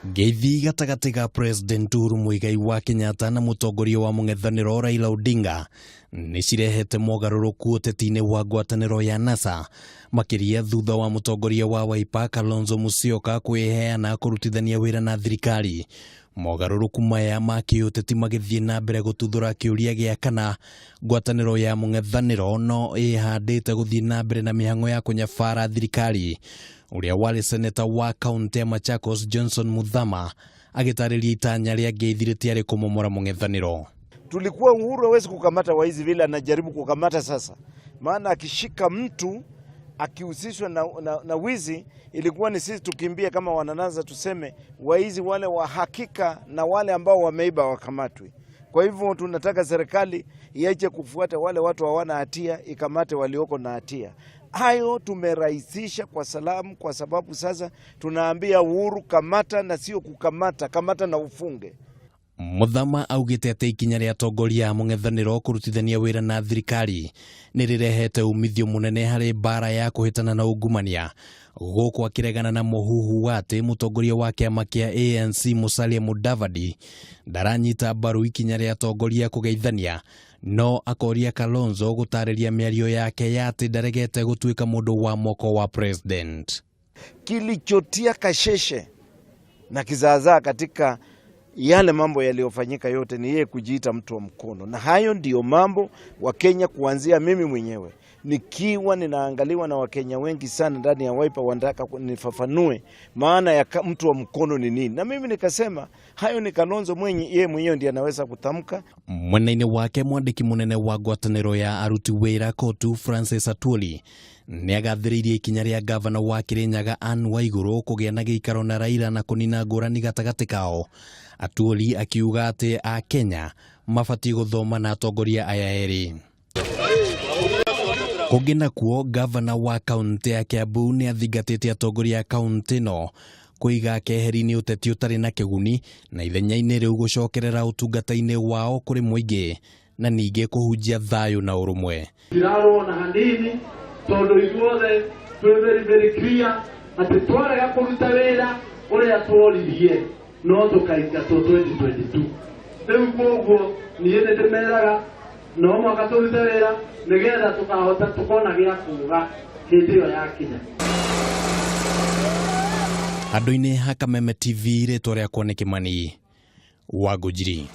Ngeithi gatagatĩ ga President Uhuru Muigai wa Kenyatta na mũtongoria wa mũng'ethanĩro Raila Odinga nĩ cirehete mogarũrũku ũteti-inĩ wa ngwatanĩro ya NASA, makĩria thutha wa mũtongoria wa Wiper Kalonzo Musyoka kwĩheana kũrutithania wĩra na thirikari. Mogarũrũku maya ma kĩũteti magĩthiĩ na mbere gũtuthũra kĩũria gĩa kana ngwatanĩro ya mũng'ethanĩro no ĩhandĩte gũthiĩ na mbere na mĩhang'o ya kũnyabara thirikari. Ũrĩa warĩ seneta wa kaũntĩ ya Machakos Johnson Muthama agĩtarĩria itanya rĩa ngeithi rĩtiarĩ kũmomora mũng'ethanĩro. Tulikuwa Uhuru hawezi kukamata waizi vile anajaribu kukamata sasa, maana akishika mtu akihusishwa na wizi, ilikuwa ni sisi tukimbie kama wananasa tuseme waizi wale wa hakika na wale ambao wameiba wakamatwe. Kwa hivyo tunataka serikali iache kufuata wale watu hawana hatia, ikamate walioko na hatia. Hayo tumerahisisha kwa salamu, kwa sababu sasa tunaambia Uhuru kamata na sio kukamata, kamata na ufunge. Muthama augĩte atĩ ikinya rĩa atongoria a mũng'ethanĩro kũrutithania wĩra na thirikari nĩ rĩrehete umithio mũnene harĩ mbara ya kũhĩtana na ungumania, gũkũ akĩregana na mũhuhu wa atĩ mũtongoria wa kĩama kĩa ANC Musalia Mudavadi ndaranyita mbaru ikinya rĩa atongoria kũgeithania, no akoria Kalonzo gũtarĩria mĩario yake ya atĩ ndaregete gũtuĩka mũndũ wa moko wa president. Kilichotia kasheshe na kizaazaa katika yale mambo yaliyofanyika yote ni yeye kujiita mtu wa mkono, na hayo ndiyo mambo Wakenya, kuanzia mimi mwenyewe nikiwa ninaangaliwa na Wakenya wengi sana ndani ya Wiper, wanataka nifafanue maana ya mtu wa mkono ni nini, na mimi nikasema hayo ni Kalonzo mwenye yeye mwenyewe ndiye anaweza kutamka. Mwena-inĩ wake, mwandĩki mũnene wa ngwatanĩro ya aruti wĩra COTU Francis Atwoli nĩ agathĩrĩirie ikinya rĩa gavana wa Kirinyaga Anne Waigũrũ kũgĩa na gĩikaro na Raila na kũnina ngũrani gatagatĩ kao. Atwoli akiuga atĩ Akenya mabatiĩ gũthoma na atongoria aya erĩ. Kũngĩ nakuo, gavana wa kaũntĩ ya Kiambu nĩ athingatĩte atongoria a kaũntĩ ĩno kũiga keheri-inĩ ũteti ũtarĩ na kĩguni na ithenya-inĩ rĩu gũcokerera ũtungata-inĩ wao kũrĩ mũingĩ na ningĩ kũhunjia thayũ na ũrũmwe. Ndirarwo na hanini tondu ithuothe twĩ very very clear atĩ twarega kũruta wĩra ũrĩa tworirie no tũkaingatwo 2022. Rĩu koguo niĩ nĩ ndĩmeraga no mũhaka tũrute wĩra nĩgetha tũkahota tũkona gĩa kuga hĩndĩ ĩyo yakinya. Handũ-inĩ ha Kameme TV, rĩtwa rĩakwa nĩ Kĩmani wa Ngũnjiri.